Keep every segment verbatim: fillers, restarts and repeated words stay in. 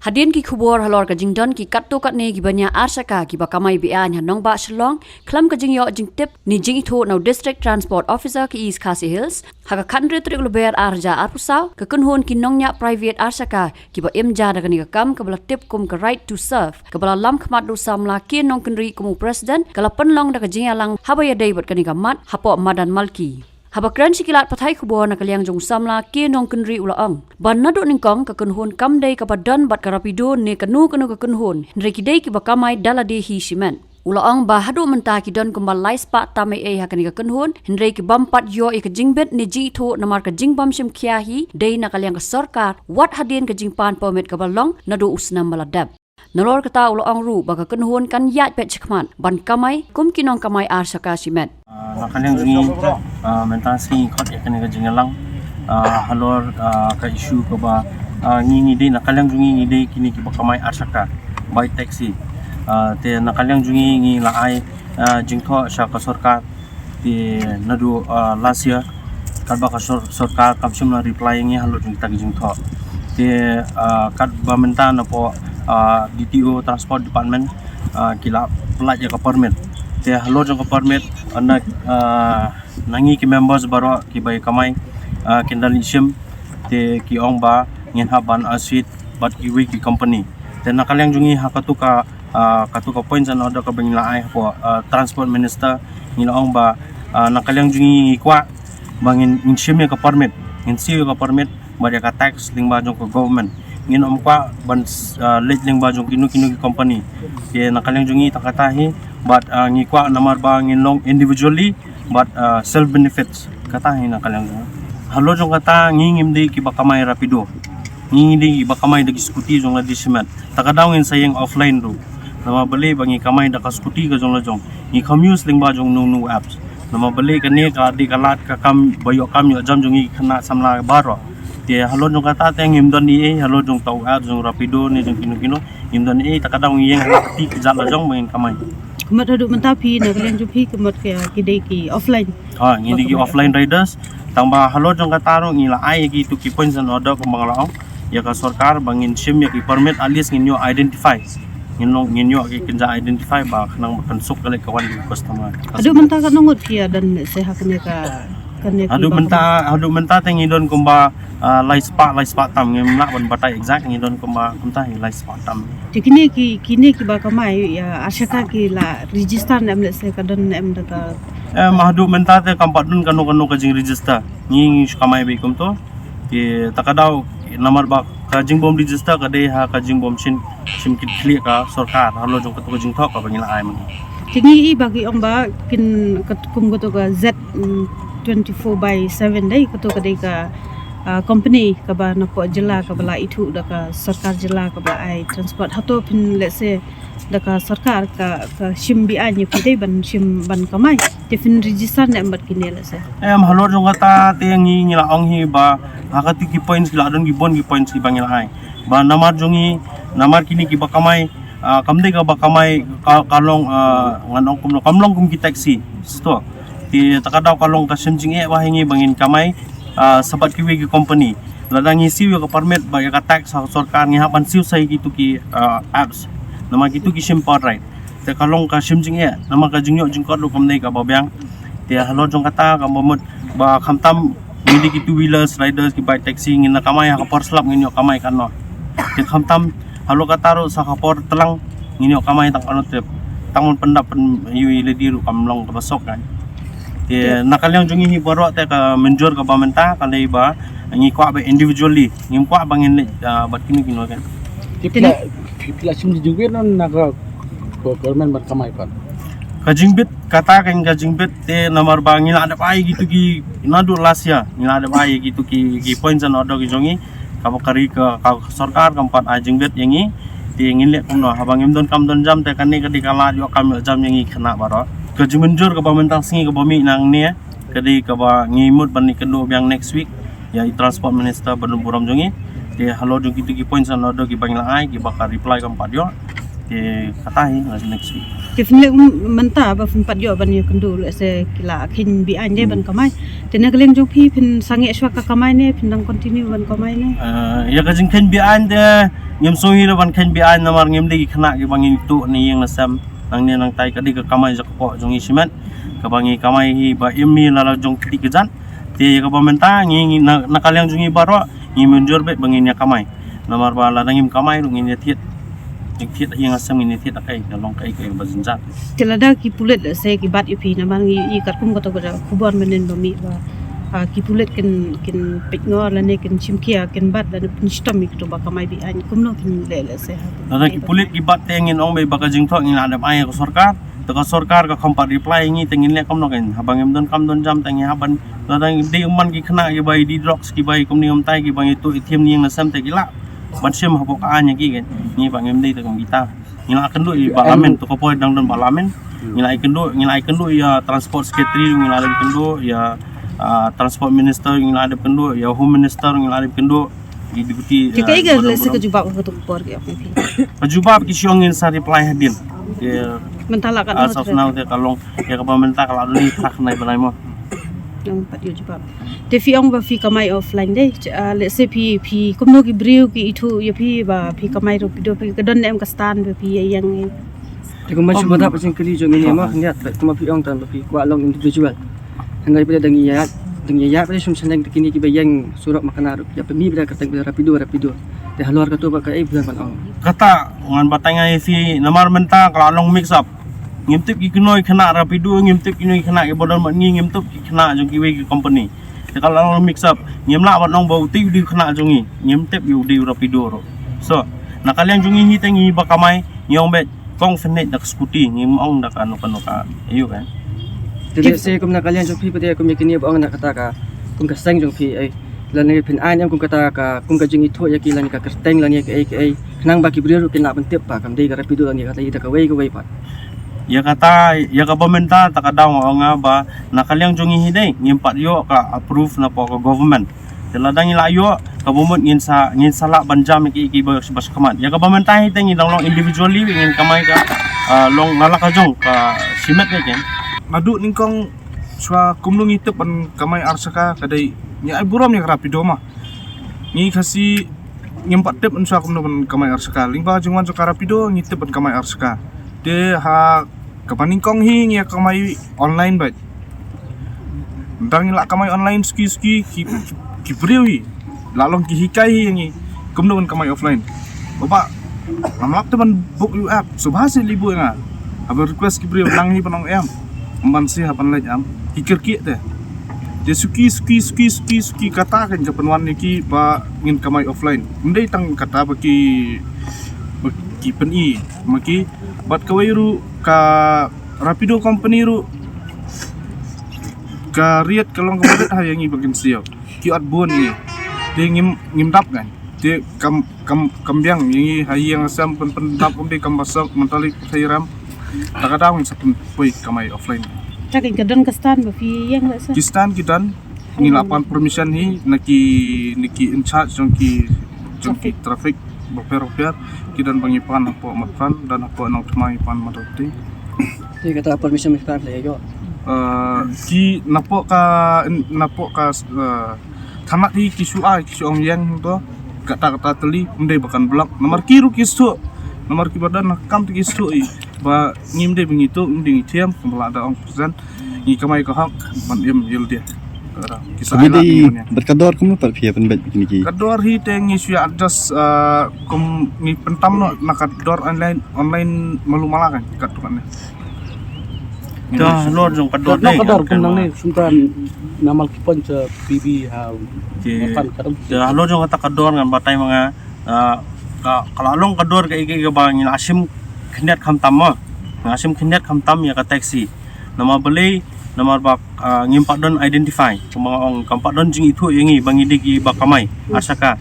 Hadien ki khubor halor ka jingdon ki katto katne ki bania ar shaka kiba kamai beaiñ ha nongbah Shillong, khlem ka jingïoh jingtip ne jingithuh na u District Transport Officer ka East Khasi Hills, ha ka khathynriew tarik Lber ar hajar arphew saw, ka kynhun ki nongñiah private ar shaka kiba im ja da kane ka kam kaba la tip kum ka Right to Serve, kaba la lam khmat da u samla K Nongkynrih kum u president, ka la pynlong da ka jingïalang haba ïadei bad kane ka mat hapoh madan Malki. Haba kren sha ki lad pathai khubor na ka liang jong u samla K Nongkynrih, u la ong ba naduh nyngkong ka kynhun kam dei kaba don bad ka Rapido ne kano kano ka kynhun, hynrei ki dei kiba kamai da lade hi shimet. U la ong ba haduh mynta ki don kumba lai spah tam ei ei ha kane ka kynhun, hynrei ki bym pat ïoh ïa ka jingbit ne jingithuh namar ka jingbym shim khia hi dei na ka liang ka sorkar, wat hadien ka jingpan permit kaba long naduh u snem ba la dep. Nalor kata u la ong ruh ba ka kynhun kan ïaid peit shakhmat ban kamai kum ki nongkamai ar shaka shimet. Ah, na ka liang jong ngi, ah, mynta sngi ngi khot ïa kane ka jingïalang, ah, halor, ah, ka issue kaba, ah, ngi, ngi dei, na ka liang jong ngi, ngi dei kine kiba kamai ar shaka, bike taxi. Ah, te na ka liang jong ngi, ngi la ai, ah, jingthoh sha ka sorkar. Te naduh, ah, last year, katba ka sor-, sorkar kam shym la reply ïa ngi halor jong kita ki jingthoh. Te, ah, katba mynta napoh, ah, D T O Transport Department, ah, ki la pynlait ïa ka permit. Te halor jong ka permit, ah, na, ah, na ngi ki members baroh kiba ïa kamai, ah, kin da leit shim. Te ki ong ba ngin hap ban associate bad kiwei ki company. Te na ka liang jong ngi ha katu ka, ah, katu ka points and order kaba ngi la ai hapoh, ah, Transport Minister, ngi la ong ba, ah, na ka liang jong ngi ngi kwah ba ngin, ngin shim ïa ka permit, ngin siew ïa ka permit bad ïa ka tax lyngba jong ka government. Ngin ym kwah ban, ah, leit lyngba jong kino kino ki company. Te na ka liang jong ngi tang kata hi, bad, ah, ngi kwah namar ba ngin long individually bad, ah, self benefits, kata hi na ka liang jong. Halor jong kata ngi ngim dei kiba kamai Rapido. Ngi ngi dei kiba kamai da ki scooty jong la dei shimet. Ta ka daw ngin sa ïeng offline ruh. Namar balei ba ngi kamai da ka scooty ka jong la jong, ngi kham use lyngba jong no no apps. Namar balei kane ka dei ka lad ka kam ba ïoh kam ïoh jam jong ngi khynnah samla baroh. Te halor jong kata te ngim don ei ei halor jong ta u app jong Rapido ne jong kino kino. Ngim don ei ei, ta ka daw ngi ïeng ha la ka kti ka jat la jong ba ngin kamai. Kumta haduh mynta phi na ka liang jong phi kumta ki, ki dei ki offline. Ha, ngi dei ki offline riders. Tang ba halor jong kata ruh ngi la ai ïa kitu ki points and order kumba nga la ong ïa ka sorkar ba ngin shim ïa ki permit, at least ngin ïoh identify. Ngin long, ngin ïoh ki kynja identify ba khnang ba kan suk ka leit ka wan ki customer. Haduh mynta katno ngut ki ïa don se ha kane ka, kane ki haduh ba mynta, haduh mynta te ngi don kumba, ah, lai spah, lai spah tam, ngim lah ban batai exact, ngi don kumba kumta hi lai spah tam. Te kine ki, kine kiba kamai, ïa, ar shaka ki la register ne em, lehse ka don ne em da ka. Em, haduh mynta te kam pat don kano kano ka jingregister. Ngi ngi shu kamai beit kumto. Te ta ka daw namar ba ka jingbym register ka dei ha ka jingbym shim, shim kit khlieh ka sorkar halor jong kato ka jingthoh kaba ngi la ai mynta. Te ngi i ba ki ong ba kin kat-, kum kato ka Z, mm, twenty-four by seven dei, kato ka dei ka, ah, company kaba napoh jylla kaba la ithuh da ka sorkar jylla kaba la ai transport. Hato phin lehse da ka sorkar ka, ka shim beaiñ ïa phi dei ban shim ban kamai. Te phin register ne em bad kine lehse. Em, halor jong kata te ngi ngi la ong hi ba ha katu ki points ki la don ki bun ki points kiba ngi la ai. Ba namar jong ngi, namar kine kiba kamai, ah, kam dei kaba kamai ka, ka long, ah, ngan ong kumno, kam long kum ki taxi. Sito. Te ta ka daw ka long ka shim jingeh ba ha ngi ba ngin kamai, ah, shaphang kiwei ki company. Lada ngi siew ïa ka permit bad ïa ka tax ha ka sorkar, ngi hap ban siew sa ïa kitu ki, ah, apps. Namar kitu ki shim per ride. Te ka long ka shim jingeh, namar ka jingïoh jingkot ruh kam dei kaba biang. Te halor jong kata kaba mut ba khamtam ngi dei ki two wheelers riders, ki bike taxi, ngin da kamai ha ka por slap ngin ïoh kamai katno. Te khamtam halor kata ruh sa ka por tlang ngin ïoh kamai tang katno trip. Tang ban pyndap pyn ïoh ïa lade ruh kam long kaba suk kan. Te na ka liang jong ngi hi baroh te ka mynjur kaba mynta ka dei ba ngi kwah ba individually, ngim kwah ba ngin leit, ah, bad kino kino kan. Te phi la, phi la shim jingbit ne em na ka government ban kamai pat? Ka jingbit, kata kan ka jingbit te namar ba ngi la dep ai kitu ki naduh last year, ngi la dep ai kitu ki, ki points and order ki jong ngi, kaba ka ri ka, ka sorkar kam pat ai jingbit ïa ngi. Te ngin leh kumno, haba ngim don kam don jam te kane ka dei ka lad ïoh kam ïoh jam ïa ngi khynnah baroh. Ka jingmynjur kaba mynta sngi kaba mih nangne ka dei kaba ngi mut ban ïakynduh biang next week ïa i Transport Minister ba don burom jong ngi. Te halor jong kitu ki points and order kiba ngi la ai, kiba ka reply kam pat ïoh. Te kata hi la next week. Te phin leh mynta ba phin pat ïoh ban ïakynduh lehse ki la kheiñ beaiñ de ban kamai. Te na ka liang jong phi phin sangeh shuwa ka kamai ne phin dang continue ban kamai ne? Eh, ïa ka jingkheiñ beaiñ te ngim sngew hi la ban kheiñ beaiñ namar ngim dei ki khynnah kiba ngi tuh na ïing na sem. Nangne nangtai ka dei ka kamai jaka poh jong ngi shimet. Kaba ngi kamai hi ba im hi la la jong kti kjat. Te ïa kaba mynta ngi, ngi na, na ka liang jong ngi baroh ngi mynjur beit ba ngin ïa kamai. Namar ba lada ngim kamai ruh ngin ïa thied. Jingthied ha ïing ha sem ngin ïa thied da kaei, ka long kaei kaei ba jynjar. Te lada ki pulit lehse ki bat ïa phi namar ngi i katkum kata ka khubor mynnin ba mih ba, ah, ki pulit kin, kin peit noh lane kin shim khia kin bat lane pynshitom ïa kito ba kamai beaiñ kumno phin leh lehse ha. Lada ki pulit ki bat te ngin ong beit ba ka jingthoh ngin la dep ai ïa ka sorkar. Te ka sorkar ka kham pat reply ïa ngi te ngin leh kumno kan. Haba ngim don kam don jam te ngi hap ban, lada ngi dei man ki khynnah kiba i die drugs kiba i kumne kumtai kiba ngi tuh i thiem na ïing na sem te ki lah ban shim hapoh ka aiñ ïa ki kan. Ngi ba ngim dei te kum kita. Ngi la kynduh ïa Bah Lamin, to ka por dang don Bah Lamin. Ngi la kynduh, ngi la kynduh ïa Transport Secretary, ngi la kynduh ïa, ah, Transport Minister, ngi la kynduh ïa Home Minister, ngi la kynduh ïa Deputy. Te kaei ka lehse ka jubab ka to ka por ki ong ïa phi? Ka jubab ki shu ong ngin sa reply hadien. Te mynta la ka as of now te ka long ïa kaba mynta ka la don ïa ka khynnah ba lai mo. Nang pat ïa jubab. Te phi ong ba phi kamai offline de, ah, lehse phi, phi kumno ki briew ki ithuh ïa phi ba phi kamai Rapido, phi ka don em ka stand ba phi ïa ïeng. Te kumba shu badap jingkylli jong ngi ne ma, ngiat ba kumba phi ong tang ba phi kwah long individual. Hynrei phi dang ïa, dang ïa phi shim shaneng te kine kiba ïeng surok makana ruh ïa pynmih phi da kyrteng phi da Rapido, Rapido. Te halor kato ba kaei phi ban ong? Kata ngan batai ngai ïa phi namar mynta ka la long mix up. Ngim tip ki kynnoh khynnah Rapido, ngim tip ki kynnoh khynnah kiba don bad ngi, ngim tip ki khynnah jong kiwei ki company. Te ka la long mix up. Ngim lah ban ong ba uti u dei u khynnah jong ngi. Ngim tip ïa u dei u Rapido ruh. So, na ka liang jong ngi hi te ngi ba kamai, ngi ong beit kong phin leit da ka scooty, ngim ong da kano kano ka. Ayu kan. Te lehse kum na ka liang jong phi pat kum ïa kine ba ong na kata ka, kum ka seng jong phi, eh, lane phin ai ne em kum kata ka, kum ka jingithuh ïa ki lane ka kyrteng lane kaei kaei. Khnang ba ki briew ruh kin lah ban tip ba kam dei ka Rapido lane kata ïa da kawei kawei pat. Ïa kata, ïa kaba mynta ta ka daw nga ong nga ba na ka liang jong ngi hi dei ngim pat ïoh ka approve na pdeng ka government. Te lada ngi la ïoh kaba mut ngin sa, ngin sa lah ban jam ïa ki, ki ba, ba shakhmat. Ïa kaba mynta hi te ngi dang long individually ngin kamai ka, ah, long la la ka jong ka shimet ka ken. Naduh nyngkong shuwa kumno ngi tip ban kamai ar shaka ka dei ngi ai burom ïa ka Rapido ma. Ngi Khasi ngim pat tip ban shuwa kumno ban kamai ar shaka. Lyngba jingwan jong ka Rapido ngi tip ban kamai ar shaka. Te ha kaba nyngkong hi ngi ïa kamai online bad. Tang ngi la kamai online suki suki ki, ki, ki briew hi. La long ki hikai hi ïa ngi kumno ban kamai offline. Baba ngam lap te ban book ïa u app. Subha se li book ïa nga. Haba request ki briew nang hi ban ong em. Ban si ha ban leit am. Ki kyrkieh te. Te suki, suki, suki, suki, suki kata kan ka pynwan ïa ki ba ngin kamai offline. Ym dei tang kata ba ki, ba ki pyni ma ki. Bad kawei ruh ka Rapido company ruh ka riat ka long ka ba rit ha ïa ngi ba kin siew. Ki ot bun ngi. Te ngim, ngim dap kan. Te kam, kam, kam biang ïa ngi ha ïing ha sem pyn, pyndap ym dei kam ba sok mynta lei pyrthei ram. Ta ka daw ngin sa pynpoi kamai offline. Ta kan ka don ka stand ba phi ïeng la sa? Ki stand ki don. Ngi la pan permission hi na ki, na ki in charge jong ki, jong ki traffic bapher bapher. Ki don ba ngi pan hapoh Motphran, don hapoh Nongthymmai ngi pan Mawtawthymmai. Te kata permission phi pan phi ïoh? Eh, ki napoh ka, napoh ka, eh, thanat hi ki shu ai, ki shu ong ïeng to. Kata kata tylli ym dei ba kan block. Namar ki ruh ki shu. Namar ki ba don ha kam te ki shu i. Ba ngim dei ba ngi tuh, ngim dei ngi thiam, ba la da ong present. Ngi kamai ka hok ban im ïa lade. Ki sa ai lad ngi ban ïa. Bad ka dor kumno pat phi ïa pynbeit kine ki? Ka dor hi te ngi shu ïa adjust, eh, kum ngi pyntam noh na ka dor online, online malu mala kan kat tu kan ne. Te halor jong ka dor ne, ka dor kum nangne sumta na Malkipon cha P B ha. Te halor jong kata ka dor ngan batai ma nga, ah, ka, ka la long ka dor kaei kaei kaba ngi la shim khyndiat khamtam mo. Ngi la shim khyndiat khamtam ïa ka taxi. Namar balei, namar ba, ah, ngim pat don identify. Kumba nga ong kam pat don jingithuh ïa ngi ba ngi dei kiba kamai ar shaka.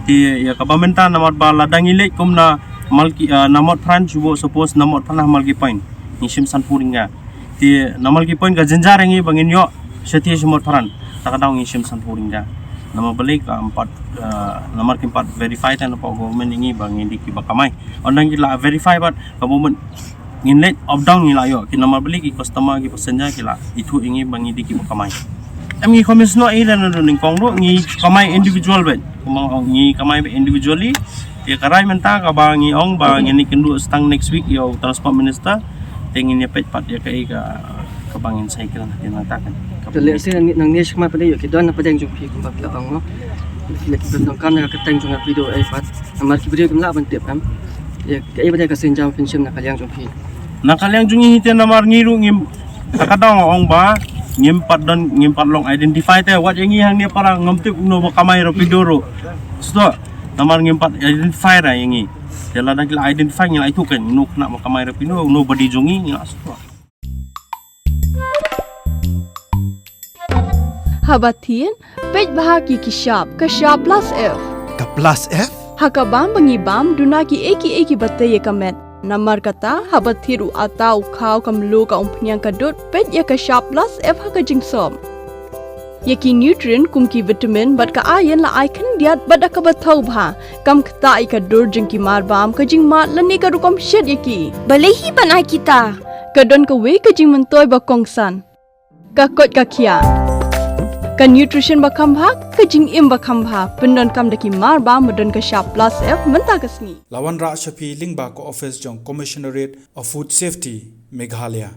Te ïa kaba mynta namar ba lada ngi leit kum na Malki, ah, na Motphran, shu suppose na Motphran ha Malkipon. Ngi shim sanphew ryngka. Te na Malkipon ka jynjar ïa ngi ba ngin ïoh shathie sha Motphran. Ta ka daw ngi shim sanphew ryngka. Namar balei kam pat, uh, namar kim pat verify te na pdeng government ïa ngi ba ngi dei kiba kamai. Ynda ki la verify bad ka government ngin leit up down ngi la ïoh ki, namar balei ki customer ki passenger ki la ithuh ïa ngi ba ngi dei kiba kamai. Em ngi commissioner i ran nyngkong ruh ngi kamai individual bad. Kumba ngi kamai bad individually. Te ka rai mynta kaba ngi ong ba ngin ïakynduh tang next week ïa u transport minister. Te ngin ïa peit pat ïa kaei ka, kaba ngin cycle ha kine ki taïew. Te lehse nangne, nangne sha khmat pat ïa ki don na pdeng jong phi kumba phi la ong mo. Phi la, phi la donkam na ka kyrteng jong nga phi doh ei pat. Namar ki briew kim lah ban tip em. Ïa kaei pat ïa ka sienjam phin shim na ka liang jong phi. Na ka liang jong ngi te namar ngi ruh ngim, ka ka dang ong ba ngim pat don, ngim pat long identify te, wat ïa ngi hangne para ngam tip uno ba kamai Rapido ruh. Sdang namar ngim pat identify ra ïa ngi. Te lada ki la identify ngi la ithuh kan uno khynnah ba kamai Rapido, uno ba dei jong ngi, ngi la sdang. Haba thied, peit bha ki ki shap, ka shap plus F. Ka plus F? Ha ka bam ba ngi bam, duna kiei kiei kiba tei ïa ka met. Namar kata, haba thied u atta u khaw ka mluh ka umphniang ka dud, peit ïa ka shap plus F ha ka jingsop. Ïa ki nutrient kum ki vitamin bad ka iron la ai khyndiat bad da kaba thaw bha. Kam ktah ïa ka dur jong ki mar bam, ka jingmad lane ka rukom shet ïa ki. Balei hi ban ai kita? Ka don kawei ka jingmyntoi ba kongsan. Ka koit ka khiah. Ka nutrition ba kham bha, ka jingim ba kham bha. Pyndonkam da ki mar bam ba don ka shap plus F mynta ka sngi. La wanrah sha phi lyngba ka office jong Commissionerate of Food Safety, Meghalaya.